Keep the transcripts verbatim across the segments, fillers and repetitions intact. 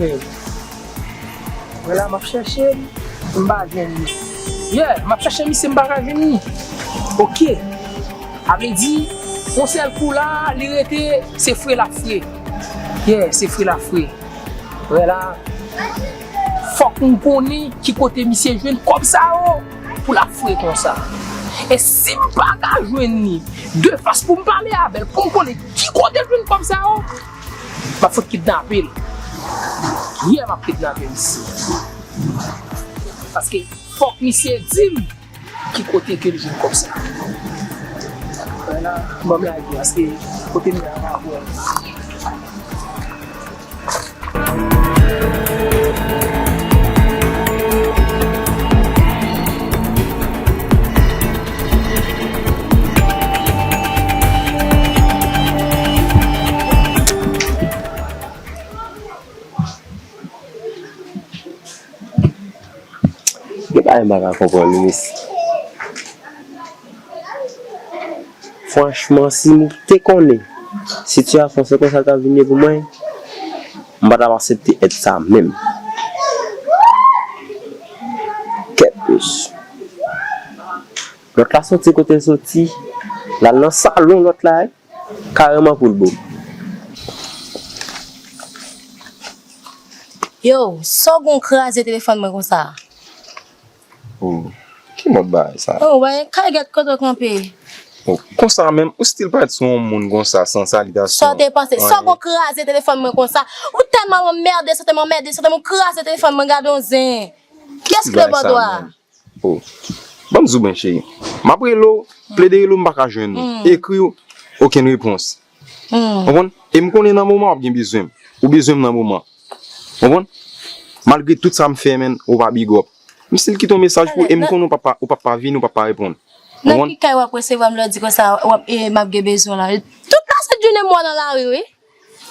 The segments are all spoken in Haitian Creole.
Mwen la, m ap chèche l, m pa jwenn li. Yeah, m ap chèche misye, m pa ka jwenn li. Ok. A vle di, yon sèl kou la, li rete, se fre l ap fre. Yeah, se fre l ap fre. Wè la, fòk m konnen ki kote misye jwenn kòb sa yo pou l ap fre konsa. E si m pa ka jwenn li de fas pou m pale avè l, pou m konnen ki kote l jwenn kòb sa yo, m ap fout kidnape l. Yeah, m ap kidnape misye. Paske fòk misye di m ki kote ke l jwenn kòb sa. Wè la, ban m lage, paske kote m ye a pa bon. Gen bagay m pa ka konprann wi, mesye. Franchman, si m te konnen sitiyasyon se konsa l t ap vin ye pou mwen, m pa t ap aksepte èd sa menm. Kèt, mesye. Lòt la soti kote l soti, l al nan salon lòt la, kareman pou l bo m. Yo, sa w gon kraze telefòn mwen konsa? Oh, ki mòd bagay sa? Oh, wè, kay gèt kote w kanpe. Oh, konsa menm, ou still parèt sou yon moun konsa, san salitasyon. Sa w te panse? Sa w gon kraze telefòn mwen konsa? Ou tèlman anmède, sa w tèlman anmède, sa w tèlman kraze telefòn mwen, gade yon zen. Kiyès ki le bò dwa? Oh. Ban m di w byen, cheri. M ap rele w, plede rele w, m pa ka jwenn ou. Ekri w, okenn repons. Konprann? E m konnen nan moman w ap gen bezwen m. Ou bezwen m nan moman. Konprann? Malgre tout sa m fè, menn, ou pa big up. M still kite yon mesaj pou ou, e m konnen ou p ap pa, ou p ap pa vini, ou p ap pa reponn. Nan ki kay w ap resevwa m lè w di konsa, w ap, e, m ap gen bezwen w la? Tout la sent jounen m wè w nan lari, wi.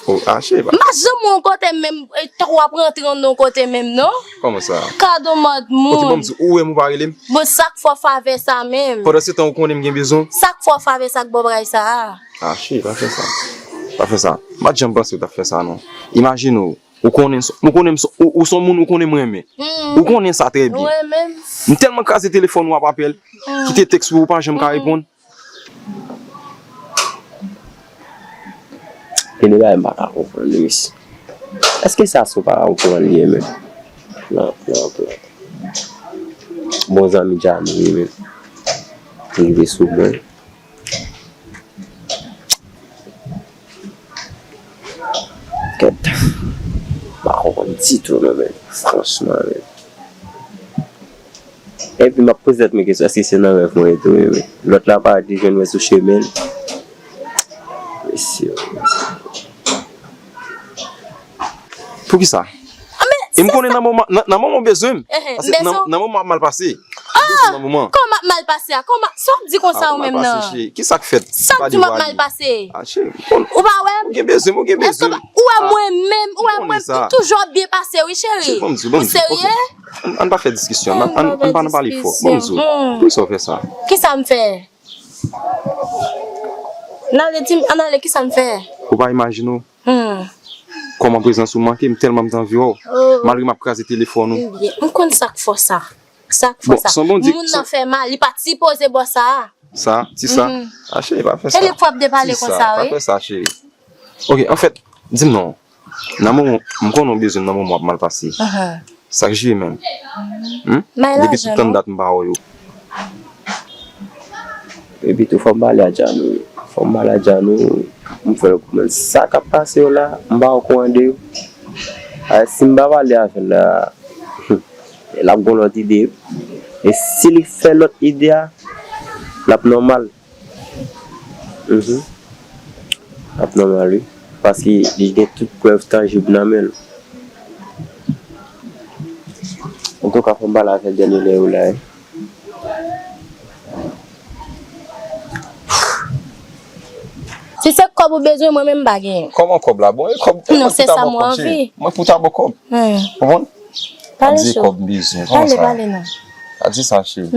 Oh, ah, cheri, pa. M pa janm wè w yon kote menm, e, tankou w ap rantre nan yon kote menm, non. Kòman sa? Gadon mòd moun. Ok, ban m di, ou wè m, ou pa rele m? Bon, sa k fè w favè sa menm? Pandan se tan ou konnen m gen bezwen w? Sa k fè w favè sa k ba w bagay sa a? Ah, cheri, pa fè sa. Pa fè sa. M pa t janm panse w t ap fè sa, non. Imajine w, ou konnen, ou konnen m s-, ou, ou s on moun ou konnen m renmen. Ou konnen sa trè byen. M tèlman kraze telefòn ou ap apèl, kite tèks pou ou pa janm ka reponn. Gen de bagay m pa ka konprann, wi, mesye. Èske sa se w pa ka konprann li ye menm? Plan, plan, plan. Bon zanmi Djani, wi, menm. Rive sou mwen. Kèt. M pa konprann ditou, non, men. Franchman, men. Epi m ap poze tèt mwen kesyon, èske se nan rèv mwen ye tou, wi, wi. Lòt la parèt li jwenn mwen sou chemen l. Mesye. Poukisa? E m konnen nan moman, nan, nan moman w bezwen m. Paske nan, nan moman w ap mal pase. Bezwen nan moman. Kòman m ap mal pase a? Kòman, sa w ap di konsa ou menm nan? Kisa k fèt? Sa w ap di m ap mal pase? Ah, cheri, ou pa wè m? Ou gen bezwen m, ou gen bezwen m. Ou wè mwen menm, ou wè mwen toujou ap byen pase, wi, cheri. Ou serye? Ann, ann pa fè diskisyon. Ann, ann, ann pa nan pale fò. Ban m di w. Poukisa w fè sa? Kisa m fè? N ale, di m, ann ale, kisa m fè? Ou pa imajine w kòman prezans ou manke m, tèlman m t anvi wè w. Malgre m ap kraze telefòn ou. M konn sa k fè w sa. Sa k fè w sa. Moun nan fè mal, li pa t sipoze ba w sa a. Sa, ti sa. Ah, cheri, pa fè sa. E li k fè w ap depale konsa, wi. Pa fè sa, cheri. Ok, anfèt, di m non. Nan moman, m konnen w bezwen m nan moman w ap mal pase. Sa k jere menm? Depi tout tan dat m pa wè yo. Epi tou, fò m pale a Djanou, wi. Fò m pale a Djanou, m fè l konprann sa k ap pase yo la, m pa okouran de yo. A, si m pa pale avè l la, l ap gon lòt ide. E si li fè lòt ide a, l ap nòmal. Mhm. L ap nòmal, wi. Paske li gen tout prèv tanjib nan men l. Antouka, fò m pale avè l dènye lè yo la, wi. Si se kòb ou bezwen, mwen menm m pa genyen. Kòman kòb la? Bon, e kòb, e mwen pou ta ba w kòb, cheri. Mwen pou ta ba w kòb. Konprann? Pale cho. Pale, pale non. Pa di sa, cheri.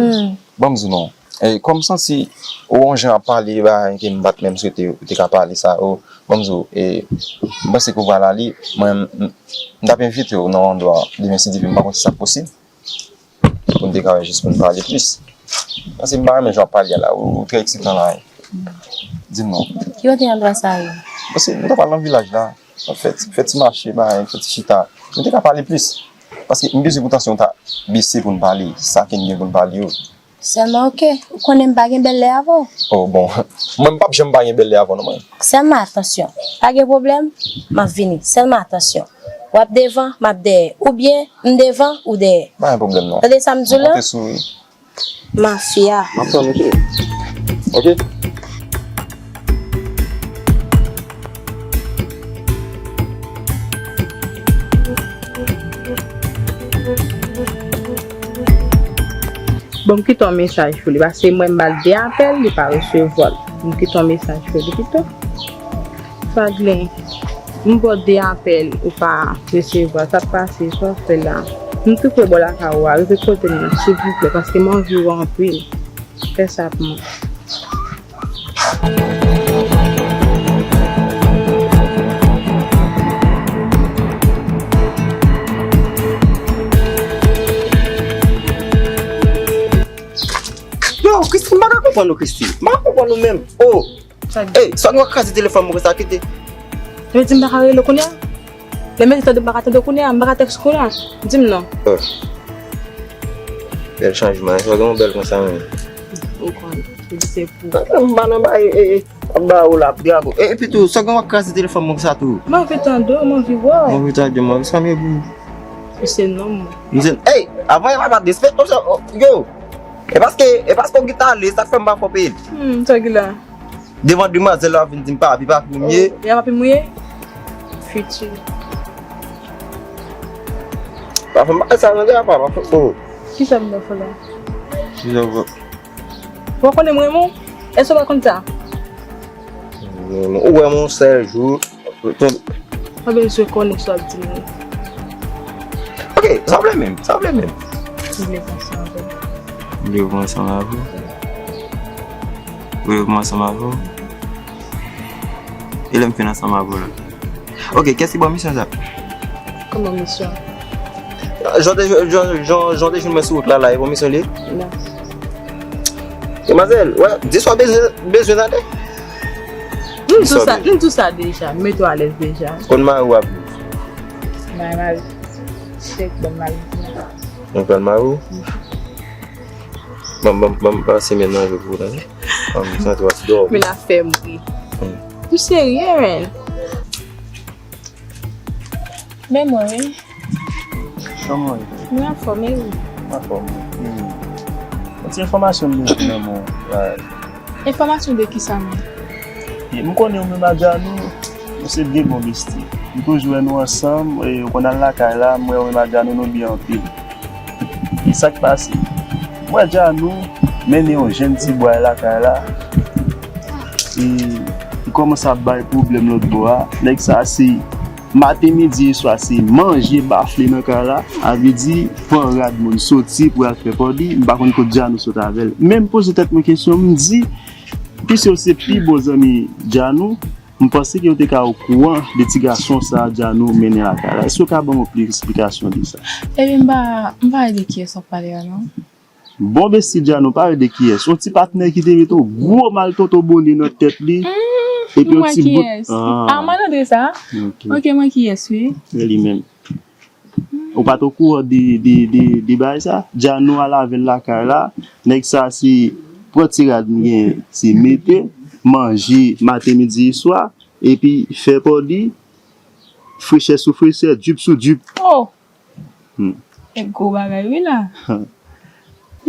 Ban m di w non. E kòm m santi ou yon jan ap pale bagay ke m pa t menm swete ou te ka pale sa, ou, ban m di w, e, m panse ke w pral ale, mwen, m, m t ap envite w nan yon andwa demen si Dye vle, m pa konn si sa posib, pou n te ka wè jis pou n pale plis. Paske m pa renmen jan w ap pale a la, ou, ou trè eksitan la, wi. Di m non. Ki kote andwa sa ye? Paske nou ta pral nan vilaj la, fè, fè ti mache, bagay, fè ti chita. Nou te ka pale plis. Paske m bezwen pou tansyon ta bese pou n pale sa ke n gen pou n pale yo. Sèlman, oke, ou konnen m pa gen bèl lè avè w. Oh, bon. Mwen, m p ap janm pa gen bèl lè avè w, non, mwen. Sèlman atansyon. Pa gen pwoblèm, m ap vini. Sèlman atansyon. W ap devan, m ap dèyè. Oubyen, m devan, ou dèyè. Pa gen pwoblèm, non. Tande sa m di w la? M konte sou ou, wi. Mafya. M ap tann ou tou. Oke? Bon, m kite yon mesaj pou li, paske mwen m ba l de apèl, li pa resevwa l. M kite yon mesaj pou li pito. Fadlen, m ba w de apèl, ou pa resevwa l. Sa k pase, sa w fè la? M tou pre bò lakay ou a, rive kote m nan, silvouplè, paske m anvi w anpil. Fè sa pou mwen. Yo, Christine, m pa ka konprann ou, Christine. M pa ka konprann ou menm. Oh! Sa gen? Ey, sa gen w ap kraze telefòn mwen konsa, kite. Yo di m pa ka rele w kounye a? Lè m tande m pa ka tande w kounye a, m pa ka tèks kounye a. Di m non. Oh. Bèl chanjman, sa gen yon bèl konsa menm. Ou konn, ou di se pou. M pa nan bay, e, e, ap ba ou la, drago. E, epi tou, sa gen w ap kraze telefòn mwen konsa tou. M anvi tande w, m anvi wè w. M anvi tande w, m anvi sa m ye pou. Ou se nonm. M se, ey, avan e pa pa respè konsa, oh, yo. E paske, e paske w gen tale, sa k fè m pa fè w peye. Hmm, sa ki la. Devan demwazèl la vin di m papi pa pi mouye. Oh, y a papi mouye? Fiti. Pa fè m bagay sa nan de apa, pa fè, oh. Kisa m nan fè la? Kisa w fè? Ou pa konnen m renmen w? Èske w pa konn sa? Ou wè m yon sèl jou. Mwen bezwen konnen sa w ap di m nan. Ok, sa w vle menm, sa w vle menm. M vle pran sa avè w. M vle pran ansanm avè w. Ou vle pran ansanm avè w? E lè m fin ansanm avè w la? Ok, kiyès ki ba w misyon sa? Kòman misyon? Jan w te, jan, jan, jan w te jwenn mwen sou wout la, la, e pa w misyon li ye? Non. Demwazèl, wè, di sa w bezwen, bezwen tande. M di sa, m di sa deja, m mete w alèz deja. Konn mari w ap viv? Mari, mari. Chèk ban m mari. Mwen pral mari w? Ban m, ban m, ban m pase men nan je pou w tande. Ban m santi w ap dòmi. Men afè m ri. Hmm. M serye, men. Men mwen, wi. Kòman w ye? Mwen anfòm, e ou? Anfòm. Hmm. Yon ti enfòmasyon m bezwen nan men w la. Enfòmasyon de kisa menm? E m konnen ou menm ak Djanou, nou se de bon besti. M toujou wè nou ansanm, e ou konn al lakay la, m wè ou menm ak Djanou nou byen anpil. E sa k pase? M wè Djanou mennen yon jèn ti bway lakay la. E li kòmanse ap bay pwoblèm lòt bò a. Nèg sa se maten, midi e swa se manje bafle nan kay la. A vle di, pran rad moun soti pou al fè pòdi. M pa konn kot Djanou sot avè l. Men m poze tèt mwen kesyon, m di, piske w se pi bon zanmi Djanou, m panse ke w te ka okouran de ti gason sa a Djanou mennen lakay la. Èske w ka ban m yon plis esplikasyon de sa? Ebyen, m pa, m pa wè de kiyès w ap pale a, non. Bon, besti Djanou, pa wè de kiyès. Yon ti patnè ki te mete yon gwo maltoto bone nan tèt li. Hmm, epi yon ti bout. Ah, Malandre sa? Ok. Ok, mwen kiyès, wi. E li menm. Ou pa t okouran de, de, de, de bagay sa? Djanou al avè l lakay la. Nèg sa se pran ti rad m gen, se mete, manje maten, midi e swa, epi fè pòdi, frechè sou frechè, drip sou drip. Oh! Hmm. E gwo bagay, wi, la.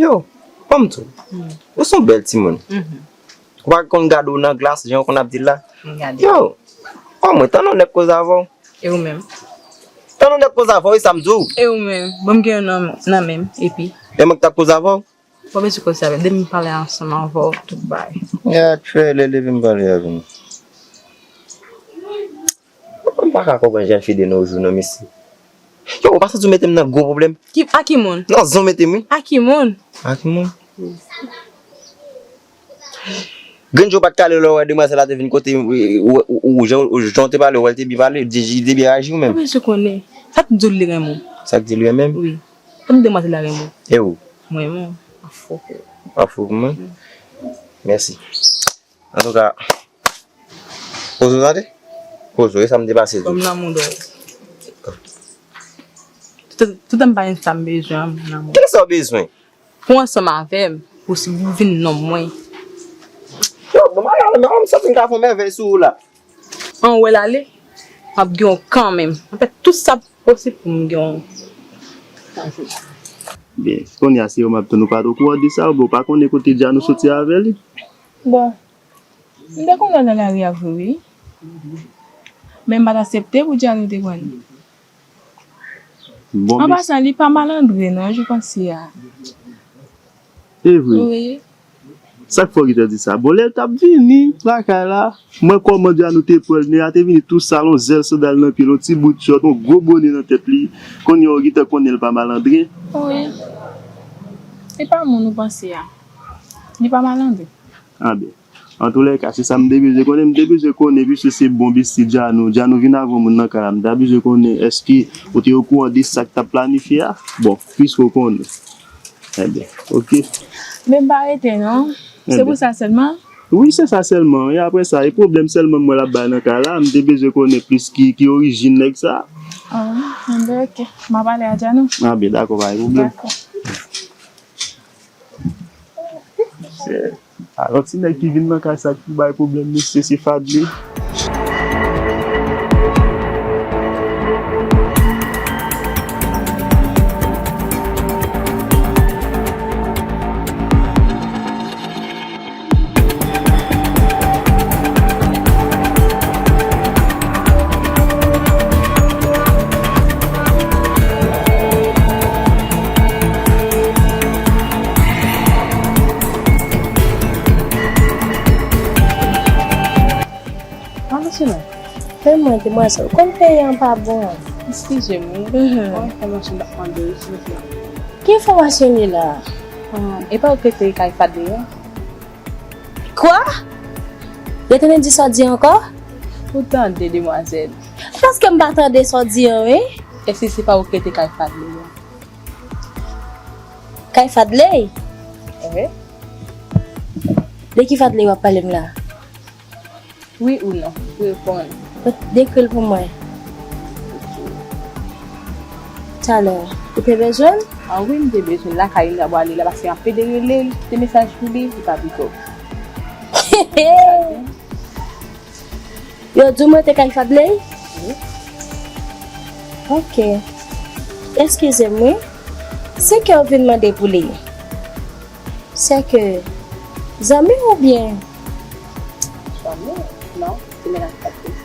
Yo, ban m di w, ou se yon bèl timoun. Ou pa konn gade w nan glas, jan w konn ap di l la? M gade. Yo, o mwen, tann yon nèg koze avè w. E ou menm? Tann yon nèg koze avè w, e sa m di w. E ou menm? Bon, m gen yon nan, nan men m, epi? E mwen k t ap koze avè w? Bon, mesye koze avè m. Depi m pale ansanm avè w, tout bay. Ya, chwe, lè leve m pale avè m. M pa ka konprann jèn fi de nos jours, non, mesye. Yo, ou pa santi w mete m nan gwo pwoblèm? Ki, a ki moun? Nan zon mete m, wi. A ki moun? A ki moun? Grenn je w pa t kale lè w wè demwazèl la te vin kote ou, ou, ou, ou, jan, jan w te pale, ou wè l te byen pale, li te byen reyaji ou menm. Ou bezwen konnen. Sa k di w li renmen w? Sa k di l renmen m? Wi. Sa k di demwazèl la renmen w? E ou? Mwen renmen w. Afo pou ou. Afo pou mwen? Mèsi. Antouka, poze w tande? Poze w, e sa m te pase tou. Ban m lanmou dòy. Tout, tout an m pa gen sa m bezwen an, m lanmou. Kisa w bezwen? Pou ansanm avè m, pou si pou vin nonm mwen. Yo, bon, madanm, m santi m ka fè yon mèvèy sou ou la. An wè l ale, m ap gen w kanmenm. M ap fè tout sa posib pou m gen w. Byen, kounye a se yo m ap tann, ou pa t okouran de sa, oubyen ou pa konnen kote Djanou soti avè li? Bon, m te konn wè l nan lari a vre, wi. Men m pa t aksepte pou Djanou te pran li. Bon, an pasan, li pa malandren, non, je panse a. E vre? Wi. Sa k fè w gentan di sa? Bon, lè l t ap vini lakay la, m wè kòman Djanou te pran l, nèg la te vini tou sal, yon zèl sandal nan pye l, yon ti bout chòt, yon gwo bone nan tèt li. Kounye a, w gentan konnen l pa malandren. Wi. Li pa moun ou panse a. Li pa malandren. Anben. Antoulèka, se sa m te bezwen konnen. M te bezwen konnen, piske se bon besti Djanou. Djanou vin avè yon moun nan kay la. M ta bezwen konnen, èske ou te okouran de sa k t ap planifye a? Bon, piske w konnen. Enben, oke. Men m pa rete, non. Se pou sa sèlman? Wi, se sa sèlman. E apre sa, e pwoblèm sèlman m wè l ap bay nan kay la. M te bezwen konnen plis ki, ki orijin nèg sa. Ah, enben, oke. M ap pale a Djanou. Anben, dakò, pa gen pwoblèm. Dakò. Chè. Alò, ti nèg ki vin nan kay sa ki bay pwoblèm, mesye, se Fadly. Alo, Sina. Men mwen, demwazèl, ou konn peyi an pa bon. Eskize m, wi. Mhm. Yon enfòmasyon m t ap mande w, silvouplè. Ki enfòmasyon li la? Ah, e pa ou k rete kay Fadly an? Kwa? Retounen di sa w di ankò? Ou tande, demwazèl. Paske m pa tande sa w di an, wi. Èske se pa ou k rete kay Fadly an? Kay Fadley? Wi. De ki Fadley w ap pale m la? Wi ou non? Reponn. Dekri l pou mwen. Talè, ou te bezwen l? Ah wi, m te bezwen l lakay li, l ap ale la, paske m ap pede rele l, kite mesaj pou li, li pa pito. Yo di w m rete kay Fadley? Wi. Ok. Eskize m, wi. Se ke w vin mande pou li? Se ke zanmi w oubyen? Zanmi? Non, se mennaj Fadley.